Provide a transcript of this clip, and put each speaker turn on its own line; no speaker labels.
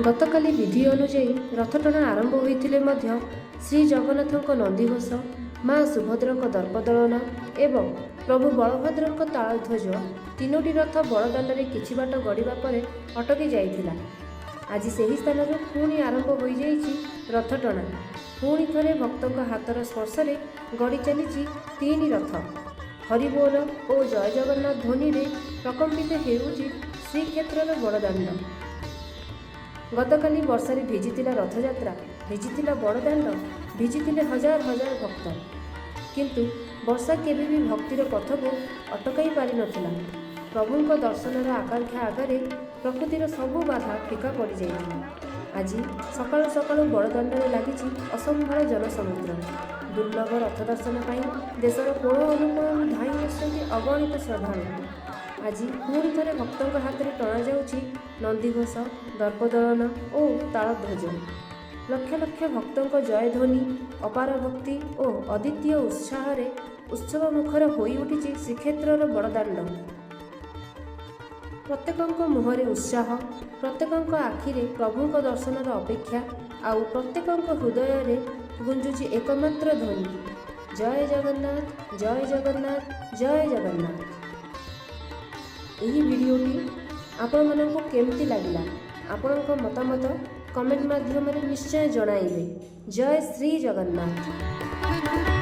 ଗତକାଲି ବିଧି ଅନୁଯାୟୀ ରଥଟଣା ଆରମ୍ଭ ହୋଇଥିଲେ ମଧ୍ୟ ଶ୍ରୀଜଗନ୍ନାଥଙ୍କ ନନ୍ଦିଘୋଷ, ମା ସୁଭଦ୍ରାଙ୍କ ଦର୍ପଦଳନ ଏବଂ ପ୍ରଭୁ ବଳଭଦ୍ରଙ୍କ ତାଳଧ୍ୱଜ ତିନୋଟି ରଥ ବଡ଼ଦାଣ୍ଡରେ କିଛି ବାଟ ଗଡ଼ିବା ପରେ ଅଟକି ଯାଇଥିଲା। ଆଜି ସେହି ସ୍ଥାନରୁ ପୁଣି ଆରମ୍ଭ ହୋଇଯାଇଛି ରଥଟଣା। ପୁଣି ଥରେ ଭକ୍ତଙ୍କ ହାତର ସ୍ପର୍ଶରେ ଗଡ଼ି ଚାଲିଛି ତିନି ରଥ। ହରିବୋଲ ଓ ଜୟ ଜଗନ୍ନାଥ ଧ୍ୱନିରେ ପ୍ରକମ୍ପିତ ହେଉଛି ଶ୍ରୀକ୍ଷେତ୍ରର ବଡ଼ଦାଣ୍ଡ। ଗତକାଲି ବର୍ଷାରେ ଭିଜିଥିଲା ରଥଯାତ୍ରା, ଭିଜିଥିଲା ବଡ଼ଦାଣ୍ଡ, ଭିଜିଥିଲେ ହଜାର ହଜାର ଭକ୍ତ। କିନ୍ତୁ ବର୍ଷା କେବେ ବି ଭକ୍ତିର ପଥକୁ ଅଟକାଇ ପାରିନଥିଲା। ପ୍ରଭୁଙ୍କ ଦର୍ଶନର ଆକାଂକ୍ଷା ଆଗରେ ପ୍ରକୃତିର ସବୁ ବାଧା ଫିକା ପଡ଼ିଯାଇଥିଲା। ଆଜି ସକାଳୁ ସକାଳୁ ବଡ଼ଦାଣ୍ଡରେ ଲାଗିଛି ଅସମ୍ଭାଳ ଜନସମୁଦ୍ର। ଦୁର୍ଲଭ ରଥ ଦର୍ଶନ ପାଇଁ ଦେଶର କୋଣ ଅନୁକୋଣରୁ ଧାଇଁ ଆସୁଛନ୍ତି ଅଗଣିତ ଶ୍ରଦ୍ଧାଳୁ। ଆଜି ପୁଣି ଥରେ ଭକ୍ତଙ୍କ ହାତରେ ଟଣାଯାଉଛି ନନ୍ଦିଘୋଷ, ଦର୍ପଦଳନ ଓ ତାଳଧ୍ୱଜ। ଲକ୍ଷ ଲକ୍ଷ ଭକ୍ତଙ୍କ ଜୟଧ୍ୱନି, ଅପାର ଭକ୍ତି ଓ ଅଦ୍ୱିତୀୟ ଉତ୍ସାହରେ ଉତ୍ସବମୁଖର ହୋଇଉଠିଛି ଶ୍ରୀକ୍ଷେତ୍ରର ବଡ଼ଦାଣ୍ଡ। ପ୍ରତ୍ୟେକଙ୍କ ମୁହଁରେ ଉତ୍ସାହ, ପ୍ରତ୍ୟେକଙ୍କ ଆଖିରେ ପ୍ରଭୁଙ୍କ ଦର୍ଶନର ଅପେକ୍ଷା, ଆଉ ପ୍ରତ୍ୟେକଙ୍କ ହୃଦୟରେ ଗୁଞ୍ଜୁଛି ଏକମାତ୍ର ଧ୍ୱନି, ଜୟ ଜଗନ୍ନାଥ, ଜୟ ଜଗନ୍ନାଥ, ଜୟ ଜଗନ୍ନାଥ। ଏହି ଭିଡ଼ିଓଟି ଆପଣମାନଙ୍କୁ କେମିତି ଲାଗିଲା, ଆପଣଙ୍କ ମତାମତ କମେଣ୍ଟ ମାଧ୍ୟମରେ ନିଶ୍ଚୟ ଜଣାଇବେ। ଜୟ ଶ୍ରୀ ଜଗନ୍ନାଥ।